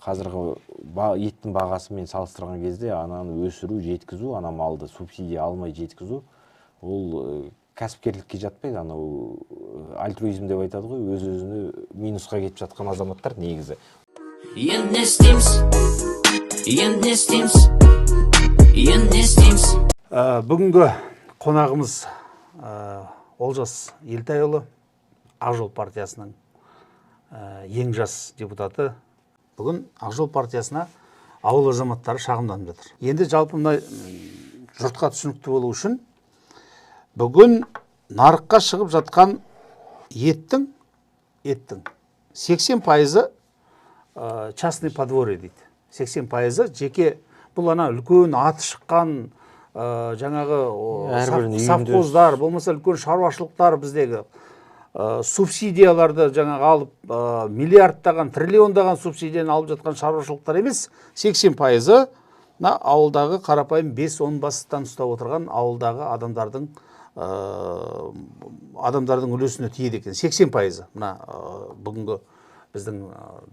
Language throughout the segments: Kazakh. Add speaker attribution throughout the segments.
Speaker 1: Қазіргі еттің бағасымен салыстырған кезде ананы өсіру, жеткізу, ана малды субсидия алмай жеткізу, ол кәсіпкерлікке жатпайды, анау альтруизм деп айтады ғой, өз-өзіне минусқа кетіп жатқан азаматтар негізі.
Speaker 2: Енді не істейміз? Енді не істейміз? Енді не істейміз?
Speaker 3: Бүгінгі қонағымыз Олжас Елтайұлы, Ақ жол партиясының ең жас депутаты. Бүгін Ақ жол партиясына ауыл азаматтары шағымданып жатыр. Енді жалпы мына жұртқа түсінікті болу үшін бүгін нарыққа шығып жатқан еттің 80% частный подворье дейді. 80% жеке, бұл ана үлкен аты шыққан жаңағы совхоздар, болмаса үлкен шаруашылықтар біздегі субсидияларды жаңағы алып, миллиардтаған, триллиондаған субсидияны алып жатқан шаруашылықтар емес, 80% мына ауылдағы қарапайым 5-10 бастан ұстап отырған ауылдағы адамдардың үлесіне тиеді екен. 80% мына бүгінгі біздің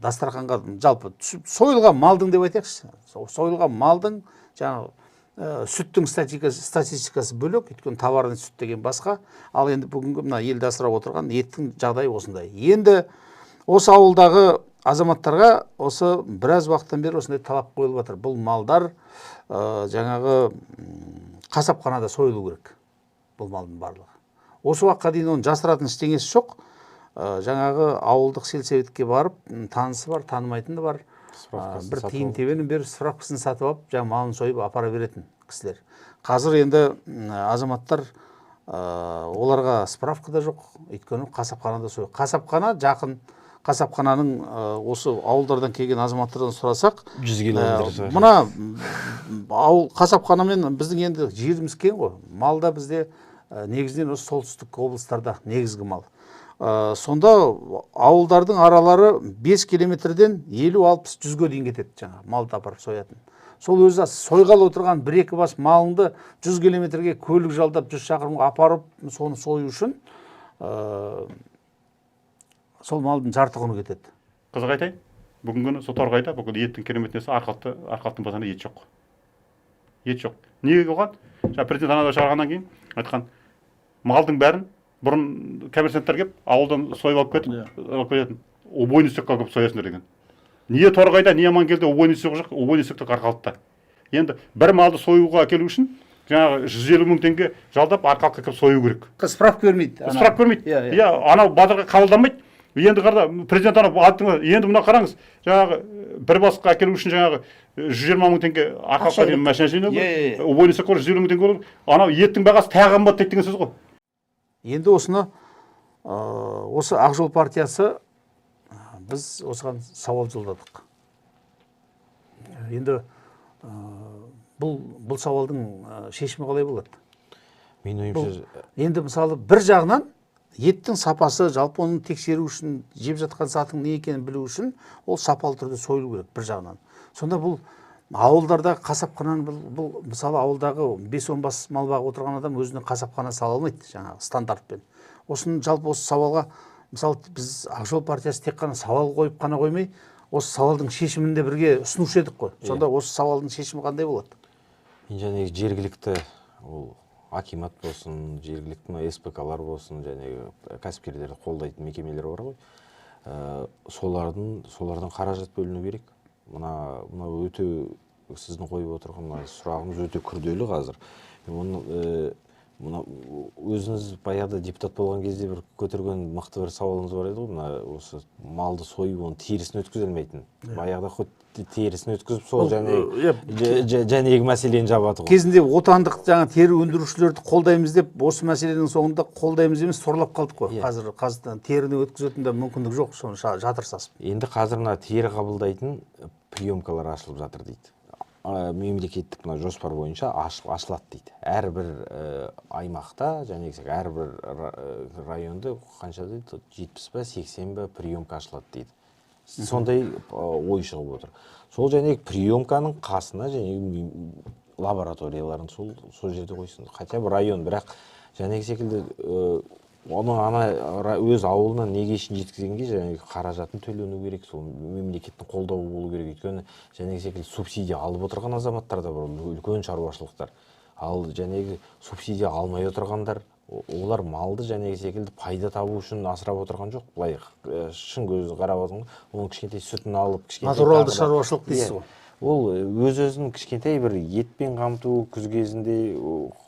Speaker 3: дастарханға жалпы сойылған малдың деп айтайықшы, сойылған малдың жаңағы сүттің статистикасы бөлек, өйткені товарный сүт деген басқа. Ал енді бүгінгі мына елді асырап отырған еттің жағдайы осындай. Енді осы ауылдағы азаматтарға осы біраз уақыттан бері осындай талап қойылып жатыр. Бұл малдар жаңағы қасапханада сойылу керек. Бұл малдың барлығы. Осы уақытқа дейін оның жасыратын ештеңесі жоқ. Жаңағы ауылдық сельсоветке барып, танысы бар, танымайтыны бар. Бір тиын тебенін беріп, справкасын сатып алып, жаңа малын сойып апара беретін кісілер. Қазір енді азаматтар оларға справка да жоқ, өйткені қасапханада сой. Қасапхана жақын, қасапхананың осы ауылдардан келген азаматтардан сұрасақ,
Speaker 1: 100 километр.
Speaker 3: Мына ауыл қасапханамен біздің енді жеріміз кең ғой. Мал да бізде негізінен осы солтүстік облыстарда негізгі мал. Сонда ауылдардың аралары 5 километрден 50-60 жүзге дейін кетеді жаңа малды апарып соятын. Сол өзі сойғалы отырған 1-2 бас малыңды 100 километрге көлік жалдап 100 шақырымға апарып соны сою үшін сол малдың жарты құны кетеді.
Speaker 4: Қызық айтайын, бүгінгі күні сол Торғайда бүгін еттің керемет несі Арқалықтың базарында ет жоқ. Ет жоқ. Неге болған? Жаңа президент анада шығарғаннан кейін айтқан, малдың бәрін бұрын коммерсанттар келіп ауылдан сойып алып кетіп, алып кететін. Убойный цехқа келіп соясыңдар деген. Не Торғайда, не Аманкелді убойный цех жоқ, убойный цех тек Арқалықта. Енді бір малды союға әкелу үшін жаңағы 150 мың теңге жалдап Арқалыққа келіп сою керек.
Speaker 3: Справка бермейді.
Speaker 4: Справка бермейді. Иә, анау базарға қабылданбайды. Енді қарда президент анау айттыңыз, енді мына қараңыз, жаңағы бір басқа әкелу үшін жаңағы 120 мың теңге Арқалыққа дейін машина жинау керек. Убойный цех 150 мың теңге болады. Анау еттің бағасы тағы қымбаттайды деген сөз ғой.
Speaker 3: Енді осыны осы Ақ жол партиясы біз осыған сауал жолдадық. Енді бұл сауалдың шешімі қалай болады?
Speaker 1: Мен ойымша,
Speaker 3: енді мысалы бір жағынан еттің сапасы, жалпы оны тексеру үшін, жеп жатқан затың не екенін білу үшін ол сапалы түрде сойылу керек бір жағынан. Сонда бұл ауылдардағы қасапхананы бұл мысалы ауылдағы 5-10 бас мал бағып отырған адам өзіне қасапхана сала алмайды жаңағы стандартпен. Осыны жалпы осы сауалға мысалы біз Ақ жол партиясы тек қана сауал қойып қана қоймай, осы сауалдың шешімін де бірге ұсынушы едік қой. Сонда осы сауалдың шешімі қандай болады?
Speaker 1: Мен жаңағы жергілікті ол акимат болсын, жергілікті мына СПК-лар болсын, және кәсіпкерлерді қолдайтын мекемелер бар ғой. Солардан қаражат бөліну керек. Мына өте сіздің қойып отырған мына сұрағыңыз өте күрделі қазір. Оны мына өзіңіз баяғыда депутат болған кезде бір көтерген мықты бір сауалыңыз бар еді ғой, мына осы малды сойып оның терісін өткізе алмайтын. Баяғыда хоть терісін өткізіп сол жәнегі мәселені жабады ғой.
Speaker 3: Кезінде отандық жаңа тері өндірушілерді қолдаймыз деп осы мәселенің соңында қолдаймыз емес сорлап қалдық қой. Қазір теріні өткізетін де мүмкіндік жоқ, соны жатыр сасып.
Speaker 1: Енді қазір мына тері қабылдайтын приемкалар ашылып жатыр дейді. Мемлекеттік мына жоспар бойынша ашылады дейді. Әрбір аймақта, және әрбір районда қанша дейді? 70 ба, 80 ба приемка ашылады дейді. Сондай ой шығып отыр. Сол және приемканың қасына және лабораторияларын сол жерде қойсын. Хотя бы район, бірақ және секілді Оны ана өз ауылынан неге шейін жеткізгенге жаңағы қаражатын төлену керек, сол мемлекеттің қолдауы болу керек. Өйткені жаңағы секілді субсидия алып отырған азаматтар да бар, үлкен шаруашылықтар. Ал жаңағы субсидия алмай отырғандар, олар малды жаңағы секілді пайда табу үшін асырап отырған жоқ. Былай шын көзі қарап отырған, оның кішкентай сүтін алып, кішкентай
Speaker 3: Натуралды шаруашылық дейсіз ғой.
Speaker 1: Ол өз өзін кішкентай бір етпен қамту, күз кезінде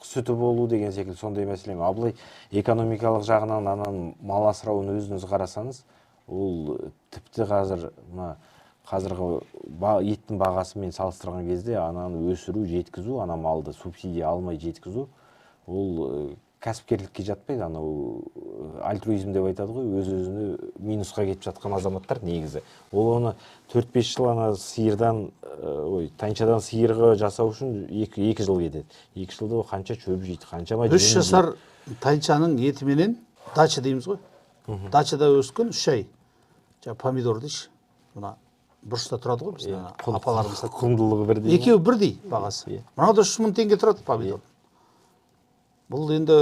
Speaker 1: сүті болу деген секілді сондай мәселе. Ал былай экономикалық жағынан анан мал асырауын өзіңіз қарасаңыз, ол тіпті қазір мына қазіргі еттің бағасымен салыстырған кезде ананы өсіру, жеткізу, ана малды субсидия алмай жеткізу, ол кәсіпкерлікке жатпайды. Анау альтруизм деп айтады ғой, өз өзіне минусқа кетіп жатқан азаматтар негізі. Ол оны 4-5 жыл ана сиырдан, ой, тайыншадан сиырға жасау үшін 2 жыл кетеді. 2 жылда ол қанша шөп жейді, қаншама
Speaker 3: Үш
Speaker 1: жем жейді.
Speaker 3: жасар тайыншаның етіменен дача дейміз ғой. Дачада өскен 3 ай. Жаңа помидор дейші. Мына бұрышта тұрады ғой біздің ана апаларымыз.
Speaker 1: Құндылығы бірдей ме?
Speaker 3: Екеуі бірдей бағасы. Мынау да 3000 теңге тұрады помидор. Бұл енді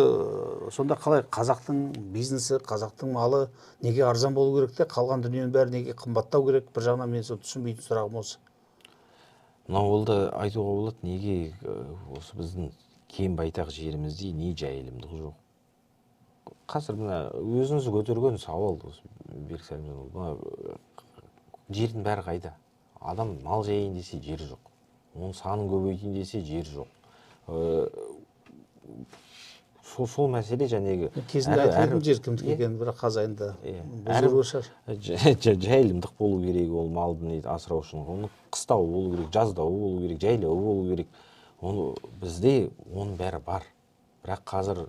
Speaker 3: сонда қалай қазақтың бизнесі, қазақтың малы неге арзан болу керек те, қалған дүниенің бәрі неге қымбаттау керек? Бір жағынан мен сол түсінбейтін сұрағым осы.
Speaker 1: Мынау ол да айтуға болады, неге осы біздің кең байтақ жерімізде не жайылымдық жоқ. Қазір мына өзіңіз көтерген сауал осы Берік Сәлімжанұлы, мына жердің бәрі қайда? Адам мал жайын десе жер жоқ. Оның санын көбейтейін десе жер жоқ. Сол мәселе жәнегі
Speaker 3: Кезінде айтып едім жер кімдікі екенін, бірақ қазір енді бұзылуы шығар.
Speaker 1: Жайылымдық болу керек ол малды асырау үшін. Оны қыстауы болу керек, жаздауы болу керек, жайлауы болу керек. Оны бізде оның бәрі бар. Бірақ қазір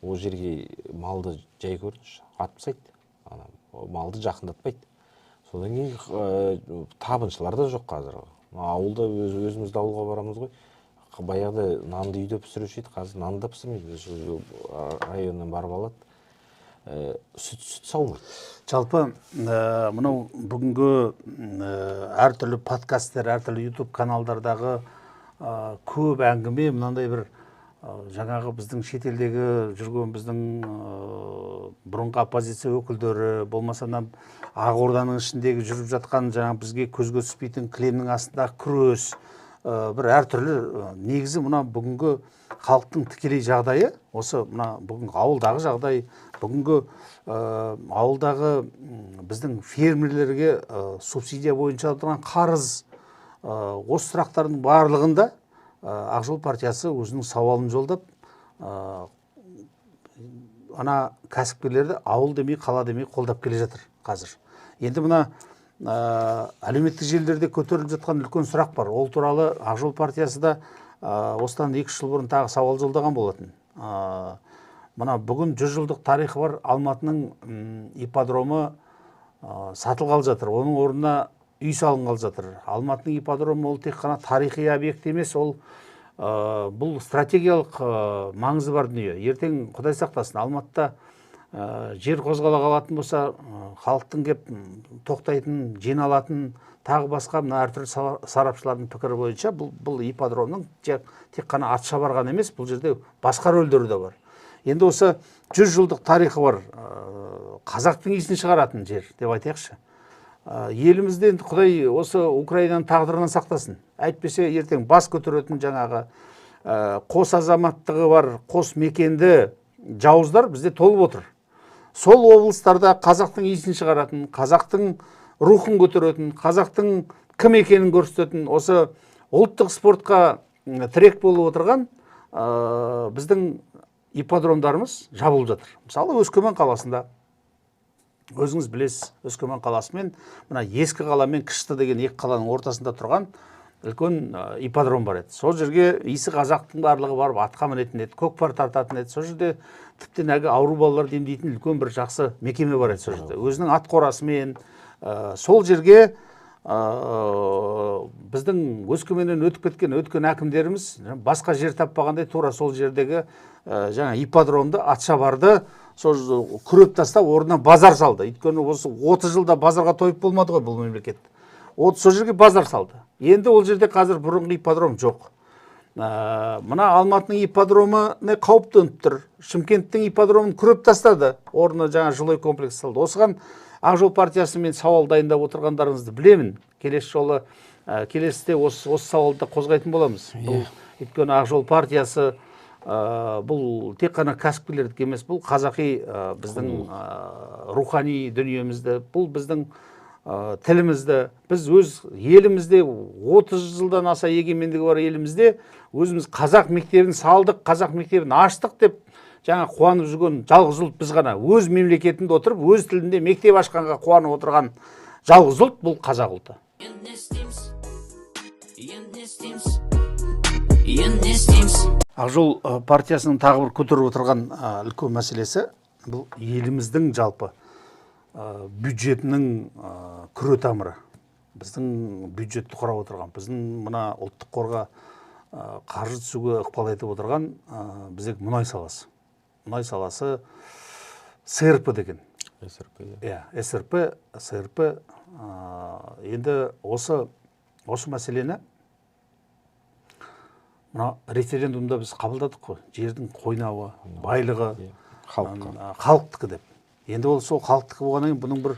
Speaker 1: ол жерге малды жай көріңізші, атып тастайды. Ана малды жақындатпайды. Содан кейін табыншылар да жоқ қазір. Ауылда өзімізді ауылға барамыз ғой. Баяғыда нанды үйде пісіруші еді, қазір нанды да пісірмейді. Районнан барып алады. Сүт саумайды.
Speaker 3: Жалпы, мынау бүгінгі әртүрлі подкасттер, әртүрлі YouTube каналдардағы көп әңгіме мынандай бір жаңағы біздің шетелдегі жүрген біздің бұрынғы оппозиция өкілдері, болмаса мына Ақорданың ішіндегі жүріп жатқан жаңағы бізге көзге түспейтін кілемнің астындағы күрес, бір әртүрлі, негізі мына бүгінгі халықтың тікелей жағдайы, осы мына бүгінгі ауылдағы жағдай, бүгінгі ауылдағы біздің фермерлерге субсидия бойынша отырған қарыз, осы сұрақтардың барлығында Ақжол партиясы өзінің сауалын жолдап, ана кәсіпкерлерді ауыл демей, қала демей қолдап келе жатыр қазір. Енді мына әлеуметтік желілерде көтеріліп жатқан үлкен сұрақ бар. Ол туралы Ақжол партиясы да осыдан 2 жыл бұрын тағы сауал жолдаған болатын. Мына бүгін 100 жылдық тарихы бар Алматының ипподромы сатылғалы жатыр. Оның орнына үй салынғалы жатыр. Алматының ипподромы ол тек қана тарихи объект емес, ол бұл стратегиялық маңызы бар дүние. Ертең Құдай сақтасын, Алматыда жер қозғала қалатын болса, халықтың кеп тоқтайтын, жиналатын, тағы басқа мына әртүрлі сарапшылардың пікірі бойынша бұл ипподромның тек қана ат шабар ғана емес, бұл жерде басқа рөлдері де бар. Енді осы 100 жылдық тарихы бар, қазақтың иісін шығаратын жер деп айтайықшы. Елімізде енді Құдай осы Украинаның тағдырынан сақтасын. Әйтпесе ертең бас көтеретін жаңағы қос азаматтығы бар, қос мекенді жауыздар бізде толып отыр. Сол облыстарда қазақтың иісін шығаратын, қазақтың рухын көтеретін, қазақтың кім екенін көрсететін, осы ұлттық спортқа тірек болып отырған біздің ипподромдарымыз жабылып жатыр. Мысалы, Өскемен қаласында, өзіңіз білесіз, Өскемен қаласы мен мына ескі қала мен Кішті деген екі қаланың ортасында тұрған үлкен ипподром бар еді. Сол жерге иісі қазақтың барлығы барып атқа мінетін еді, көкпар тартатын еді. Сол жерде тіптен әлгі ауру балаларды емдейтін үлкен бір жақсы мекеме бар еді сол жерде. Өзінің ат қорасымен, сол жерге біздің Өскеменнен өтіп кеткен өткен әкімдеріміз басқа жер таппағандай тура сол жердегі жаңа ипподромды, атшабарды сол күреп тастап орнына базар салды. Өйткені осы 30 жылда базарға тойып болмады ғой бұл мемлекет. От сол жерге базар салды. Енді ол жерде қазір бұрынғы ипподром жоқ. Мына Алматының ипподромы қауіп төніп тұр. Шымкенттің ипподромын күреп тастады. Орнына жаңа жилой комплекс салды. Осыған Ақ жол партиясы мен сауал дайындап отырғандарыңызды білемін. Келесі жолы, келесіде осы сауалды қозғайтын боламыз. Бұл, өйткені Ақ жол партиясы бұл тек қана кәсіпкерлердікі емес, бұл қазақи біздің рухани дүниемізді, бұл біздің тілімізді. Біз өз елімізде 30 жылдан аса егемендігі бар елімізде өзіміз қазақ мектебін салдық, қазақ мектебін аштық деп жаңа қуанып жүрген жалғыз ұлт біз ғана. Өз мемлекетінде отырып, өз тілінде мектеп ашқанға қуанып отырған жалғыз ұлт бұл қазақ ұлты.
Speaker 2: Енді не істейміз? Енді не істейміз? Енді не істейміз?
Speaker 3: Ақ жол партиясының тағы бір көтеріп отырған үлкен мәселесі бұл еліміздің жалпы бюджетінің күре тамыры. Біздің бюджетті құрап отырған, біздің мына ұлттық қорға қаржы түсуге ықпал етіп отырған біздегі мұнай саласы. Мұнай саласы СРП деген.
Speaker 1: СРП, иә.
Speaker 3: Иә, СРП, СРП. Енді осы мәселені мына референдумда біз қабылдадық қой. Жердің қойнауы, байлығы
Speaker 1: халыққа.
Speaker 3: Халықтікі деп. Енді ол сол халықтікі болғаннан кейін бұның бір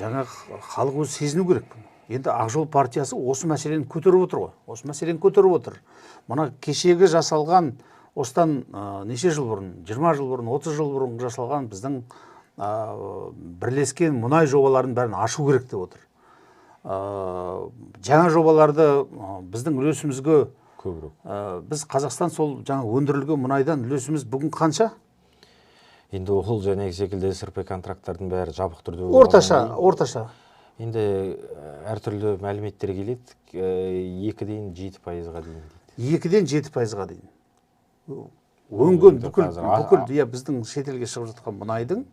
Speaker 3: жаңа халық өзі сезіну керек бұны. Енді Ақ жол партиясы осы мәселені көтеріп отыр ғой. Осы мәселені көтеріп отыр. Мына кешегі жасалған осыдан неше жыл бұрын, 20 жыл бұрын, 30 жыл бұрын жасалған біздің бірлескен мұнай жобаларының бәрін ашу керек деп отыр. Жаңа жобаларды біздің үлесімізге
Speaker 1: көбірек.
Speaker 3: Біз Қазақстан сол жаңа өндірілген мұнайдан үлесіміз бүгін қанша?
Speaker 1: Енді ол жаңағы секілді СРП контракттардың бәрі жабық түрде
Speaker 3: орташа, орташа.
Speaker 1: Енді әртүрлі мәліметтер келеді, 2-ден 7%-ға дейін дейді.
Speaker 3: 2-ден 7%-ға дейін. Өнген бүкіл иә, біздің шетелге шығып жатқан мұнайдың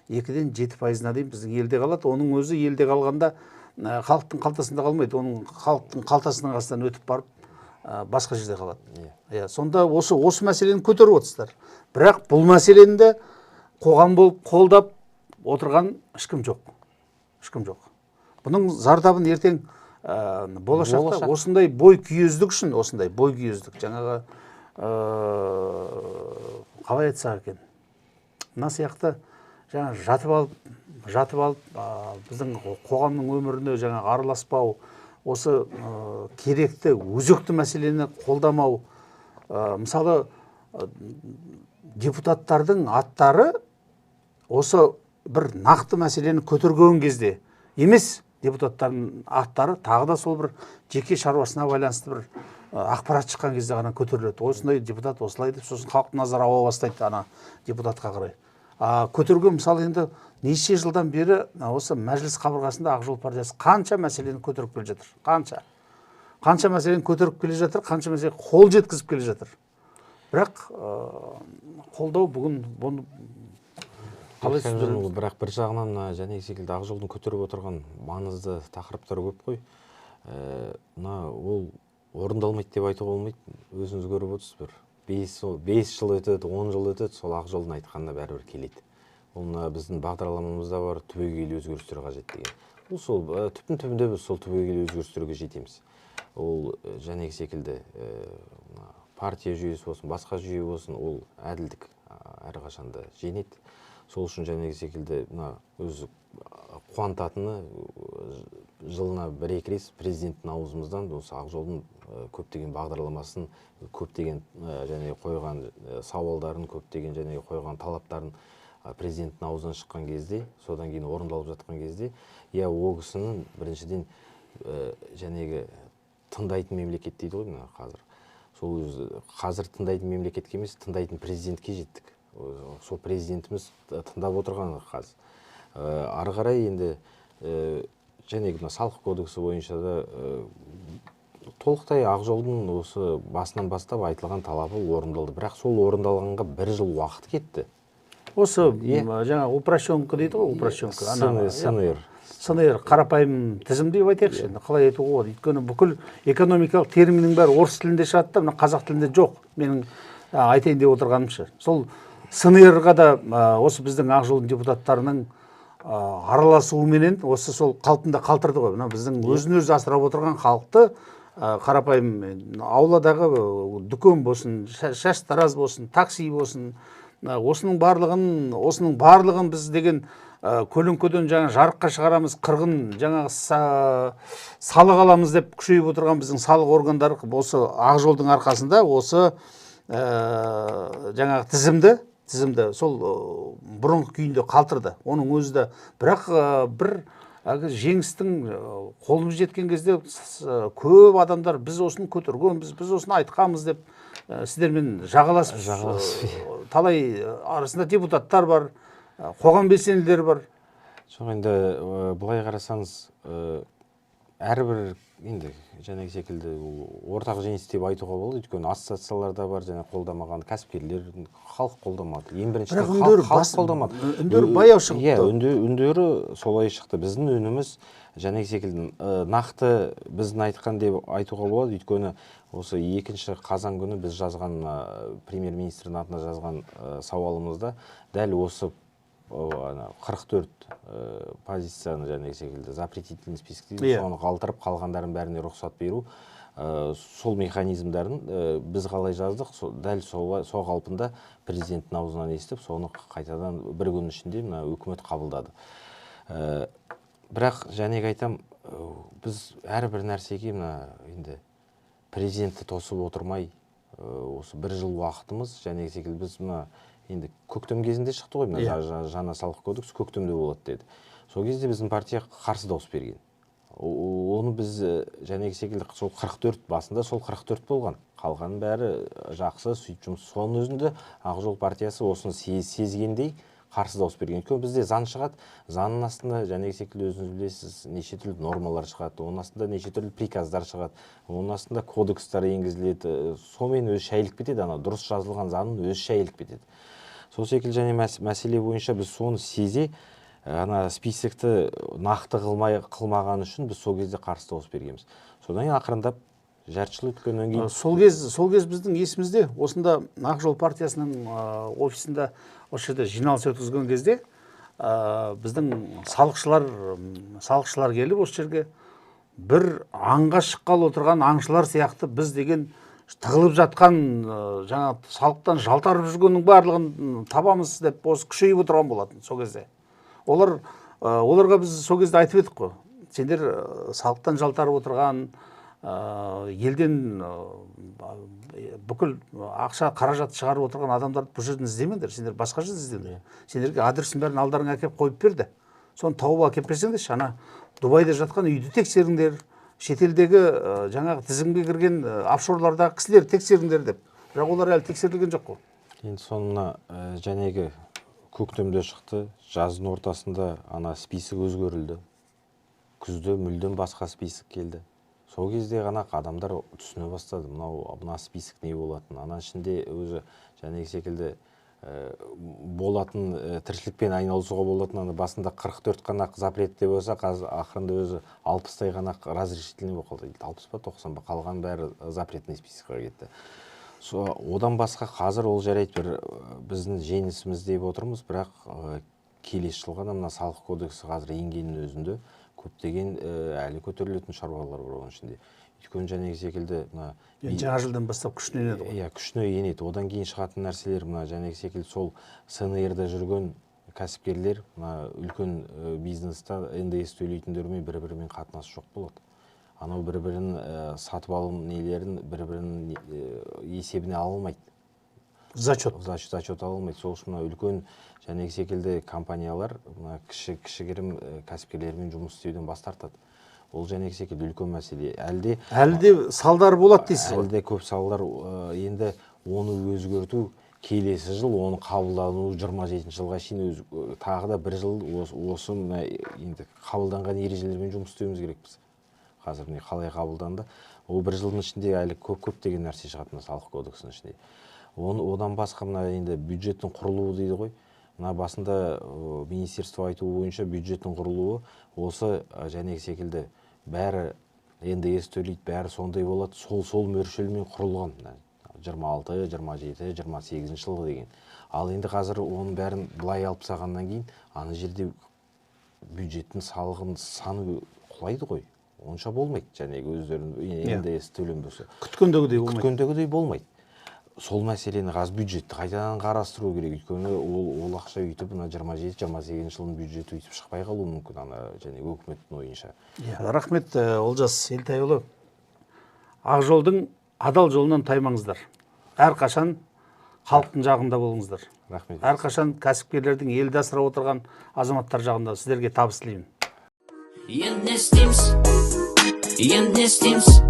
Speaker 3: 2-ден 7%-на дейін біздің елде қалады. Оның өзі елде қалғанда халықтың қалтасында қалмайды, оның халықтың қалтасының астынан өтіп барып басқа жерде қалады. Иә, сонда осы мәселені көтеріп отырсыздар. Бірақ бұл мәселені де қоғам болып қолдап отырған ешкім жоқ. Ешкім жоқ. Бұның зардабын ертең болашақта осындай бой күйездік үшін, осындай бой күйездік жаңағы қалай айтсақ екен, мына сияқты жаңа жатып алып біздің қоғамның өміріне жаңа араласпау, осы керекті өзекті мәселені қолдамау, мысалы депутаттардың аттары осы бір нақты мәселені көтерген кезде емес, депутаттардың аттары тағы да сол бір жеке шаруасына байланысты бір ақпарат шыққан кезде ғана көтеріледі. Осындай депутат осылай деп, сосын халықтың назары ауа бастайды ана депутатқа қарай. Көтерген мысалы енді неше жылдан бері осы мәжіліс қабырғасында Ақ жол партиясы қанша мәселені көтеріп келе жатыр, қанша мәселені көтеріп келе жатыр, қанша мәселеге қол жеткізіп келе жатыр. Бірақ қолдау бүгін бұны қалай түсіндіреміз?
Speaker 1: Бірақ бір жағынан мына және секілді Ақ жолдың көтеріп отырған маңызды тақырыптар көп қой. Мына ол орындалмайды деп айтуға болмайды. Өзіңіз көріп отырсыз, бір 5 жыл өтеді, 10 жыл өтеді, сол Ақ жолдың айтқанына бәрібір келеді. Ол мына біздің бағдарламамызда бар, түбегейлі өзгерістер қажет деген. Ол сол түптің түбінде біз сол түбегейлі өзгерістерге жетеміз. Ол және секілді партия жүйесі болсын, басқа жүйе болсын, ол әділдік әрқашанда жеңеді. Сол үшін және секілді мына өзі қуантатыны жылына бір-екі рет президенттің аузымыздан осы Ақ жолдың көптеген бағдарламасын, көптеген және қойған сауалдарын, көптеген және қойған талаптарын президенттің аузынан шыққан кезде, содан кейін орындалып жатқан кезде, иә, ол кісінің біріншіден жәнегі тыңдайтын мемлекет дейді ғой мына қазір. Сол өзі қазір тыңдайтын мемлекетке емес, тыңдайтын президентке жеттік. Сол президентіміз тыңдап отырған қазір. Ары қарай енді және мына салық кодексі бойынша да толықтай Ақ жолдың осы басынан бастап айтылған талабы орындалды. Бірақ сол орындалғанға бір жыл уақыт кетті.
Speaker 3: Осы жаңа упрощенка дейді ғой, упрощенка.
Speaker 1: СНР.
Speaker 3: СНР қарапайым тізім деп айтайықшы, енді қалай айтуға болады? Өйткені бүкіл экономикалық терминнің бәрі орыс тілінде шығады да, мына қазақ тілінде жоқ. Менің айтайын деп отырғанымшы. Сол СНР-ға да осы біздің Ақ жолдың депутаттарының араласуыменен осы сол қалпында қалдырды ғой. Мына біздің өзін өзі асырап отырған халықты Қарапайым ауладағы дүкен болсын, шаштараз болсын, такси болсын, осының барлығын біз деген көлеңкеден жаңа жарыққа шығарамыз, қырғын жаңағы салық аламыз деп күшейіп отырған біздің салық органдары осы ақ жолдың арқасында осы жаңағы тізімді сол бұрынғы күйінде қалдырды. Оның өзі де бірақ бір әлгі жеңістің қолымыз жеткен кезде көп адамдар біз осыны көтергенбіз, біз осыны айтқанбыз деп сіздермен жағаласып, талай арасында депутаттар бар, қоғам белсенділері бар.
Speaker 1: Жоқ, енді былай қарасаңыз, әрбір енді жаңағы секілді ортақ жеңіс деп айтуға болады, өйткені ассоциациялар да бар, және қолдамаған кәсіпкерлер, халық қолдамады. Ең біріншіден халық қолдамады.
Speaker 3: Үндері баяу шықты.
Speaker 1: Иә, үндері солай шықты. Біздің үніміз жаңағы секілді нақты біздің айтқан деп айтуға болады, өйткені осы 2 қазан күні біз жазған, премьер-министрдің атына жазған сауалымызда дәл осы 44 позицияны жаңағы секілді запретительный список дейді, соны қалдырып, қалғандарын бәріне рұқсат беру, сол механизмдерін біз қалай жаздық, дәл сол қалпында президенттің аузынан естіп, соны қайтадан бір күн ішінде мына үкімет қабылдады. Бірақ жаңағы айтам, біз әрбір нәрсеге мына енді президентті тосып отырмай, осы бір жыл уақытымыз жаңағы секілді біз мына енді көктем кезінде шықты ғой, мына жаңа салық кодексі көктемде болады деді. Сол кезде біздің партия қарсы дауыс берген. Оны біз жаңағы секілді сол 44 басында сол 44 болған. Қалғанның бәрі жақсы, сөйтіп жұмыс. Соның өзінде Ақ жол партиясы осыны сезгендей қарсы дауыс берген. Өйткені бізде заң шығады, заңның астында жаңағы секілді өзіңіз білесіз, неше түрлі нормалар шығады, оның астында неше түрлі приказдар шығады, оның астында кодекстар енгізіледі. Сонымен өзі шайылып кетеді, ана дұрыс жазылған заңның өзі шайылып кетеді. Сол секілді және мәселе бойынша біз соны сезе, ана списокті нақты қылмаған үшін біз сол кезде қарсы дауыс бергенбіз. Содан кейін ақырындап жарты жыл өткеннен кейін
Speaker 3: сол кез біздің есімізде, осында Ақ жол партиясының офисында осы жерде жиналыс өткізген кезде біздің салықшылар келіп осы жерге бір аңға шыққалы отырған аңшылар сияқты біз деген тығылып жатқан жаңа салықтан жалтарып жүргеннің барлығын табамыз деп осы күшейіп отырған болатын сол кезде. Оларға біз сол кезде айтып едік қой, сендер салықтан жалтарып отырған, елден бүкіл ақша қаражат шығарып отырған адамдарды бұл жерден іздемеңдер, сендер басқа жерден іздеңдер. Сендерге адресін бәрін алдарыңа әкеліп қойып берді. Соны тауып әкеліп берсеңдерші, ана Дубайда жатқан үйді тексеріңдер, шетелдегі жаңағы тізімге кірген офшорлардағы кісілерді тексеріңдер деп. Бірақ олар әлі тексерілген жоқ қой.
Speaker 1: Енді соны мына жәнегі көктемде шықты, жаздың ортасында ана список өзгерілді. Күзде мүлдем басқа список келді. Сол кезде ғана адамдар түсіне бастады, мына список не болатын. Ана ішінде өзі жәнегі секілді болатын, тіршілікпен айналысуға болатын, ана басында 44 қана запрет деп болса, қазір ақырында өзі 60-тай ғана разрешительный болып қалды. 60 па, 90 ба, қалған бәрі запретный списокқа кетті. Одан басқа қазір ол жарайды бір біздің жеңісіміз деп отырмыз, бірақ келесі жылға да мына салық кодексі қазір енгеннің өзінде көптеген әлі көтерілетін шаруалар бар оның ішінде. Өйткені жаңағы секілді мына
Speaker 3: жаңа жылдан бастап күшіне енеді ғой.
Speaker 1: Иә, күшіне енеді. Одан кейін шығатын нәрселер мына жаңағы секілді сол СНР-да жүрген кәсіпкерлер мына үлкен бизнеста НДС төлейтіндермен бір-бірімен қатынасы жоқ болады. Анау бір-бірін сатып алу нелерін бір-бірінің есебіне ала алмайды.
Speaker 3: Зачет.
Speaker 1: Зачет ала алмайды. Сол үшін мына үлкен жаңағы секілді компаниялар мына кішігірім кәсіпкерлермен жұмыс істеуден бас тартады. Ол жаңағы секілді үлкен мәселе. Әлі
Speaker 3: де салдар болады дейсіз ғой?
Speaker 1: Әлі де көп салдар. Енді оны өзгерту келесі жыл, оны қабылдану 27 жылға шейін тағы да бір жыл осы мына енді қабылданған ережелермен жұмыс істеуіміз керекпіз. Қазір міне қалай қабылданды. Ол бір жылдың ішінде әлі көптеген нәрсе шығады мына салық кодексінің ішінде. Одан басқа мына енді бюджеттің құрылуы дейді ғой. Мына басында министерство айтуы бойынша бюджеттің құрылуы осы жәнегі секілді бәрі НДС төлейді, бәрі сондай болады. Сол мөлшермен құрылған 26, 27, 28 жылы деген. Ал енді қазір оның бәрін былай алып тастағаннан кейін ана жерде бюджеттің салығын саны құлайды ғой. Онша болмайды, жаңағы өздерінің НДС төленбесе.
Speaker 3: Күткендегідей болмайды.
Speaker 1: Күткендегідей болмайды. Сол мәселені қазір бюджетті қайтадан қарастыру керек, өйткені ол ақша өйтіп мына 27-28 жылдың бюджеті өйтіп шықпай қалуы мүмкін ана және өкіметтің ойынша.
Speaker 3: Иә, рахмет, Олжас Елтайұлы. Ақ жолдың адал жолынан таймаңыздар. Әрқашан халықтың жағында болыңыздар.
Speaker 1: Рахмет.
Speaker 3: Әрқашан кәсіпкерлердің, елді асырап отырған азаматтар жағында. Сіздерге табыс тілеймін.
Speaker 2: Енді не істейміз? Енді не істейміз?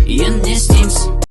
Speaker 2: Енді не істейміз?